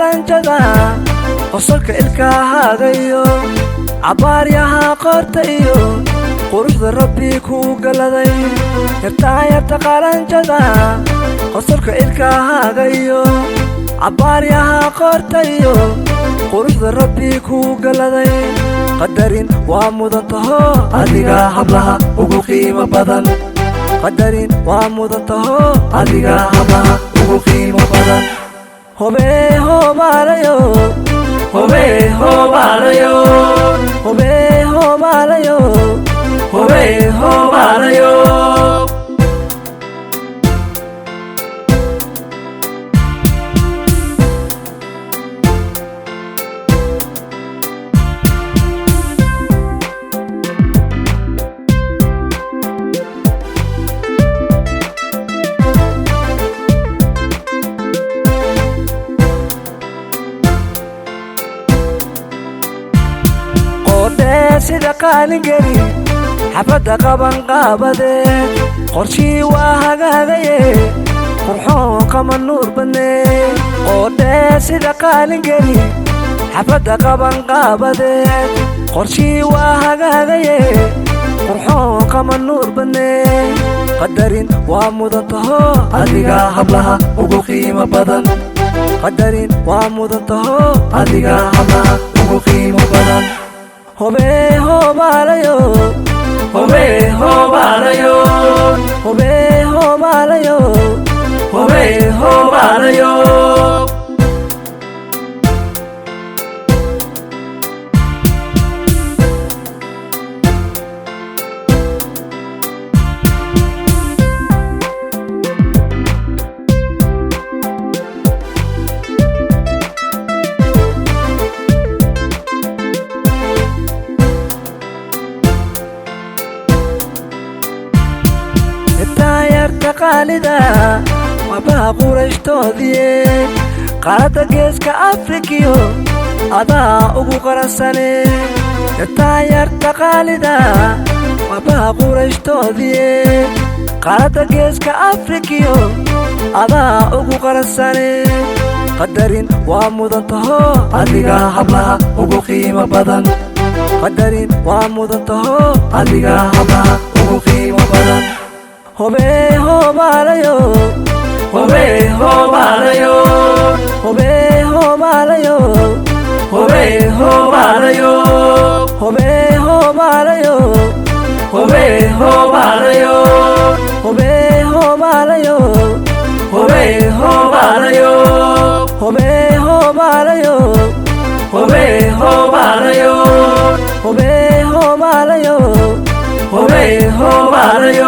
Qalanjada, qosolka ilkahaagayo, cabbaaryaha qoorta iyo quruxda Rabbi kuu galaday. Yartaayarta qalanjada, qosolka ilkahaagayo, cabbaaryaha qoorta iyo quruxda Rabbi kuu galaday. Qadarin waa mudan taho, adiga hablaha ugu qiimo badan. Qadarin waa mudan taho, adiga hablaha ugu qiimo badan. Hobee hoobaalayo, hobee hoobaalayo, hobee hoobaalayo, hobee hoobaalayo. Qoodhee sida qaalingeli, xafadda qabanqaabadeed, qorshii waa hagaagaye, qurxoon qama nuur badnee. Qoodhee sida qaalingeli, xafadda qabanqaabadeed, qorshii waa hagaagaye, qurxoon qama nuur badnee. Qadarin waa mudan taho, adiga hablaha ugu qiimo badan. Qadarin waa mudan taho, adiga hablaha ugu qiimo badan. Hobee hoobaalayo, hobee hoobaalayo, hobee hoobaalayo, hobee hoobaalayo. Taayarta qaalida, wabaha qurashtoodiye, qaaradda geeska Afrikiyo adaa ugu qaransane. Taayarta qaalida, wabaha qurashtoodiye, qaaradda geeska Afrikiyo adaa ugu qaransane. Qadarin waa mudan taho, adiga hablaha ugu qiimo badan. Qadarin waa mudan taho, adiga hablaha ugu qiimo badan. Hobee hoobaalayo, hobee hoobaalayo, hobee hoobaalayo, hobee hoobaalayo, hobee hoobaalayo, hobee hoobaalayo, hobee hoobaalayo, hobee hoobaalayo, hobee hoobaalayo, hobee hoobaalayo, hobee hoobaalayo, hobee hoobaalayo.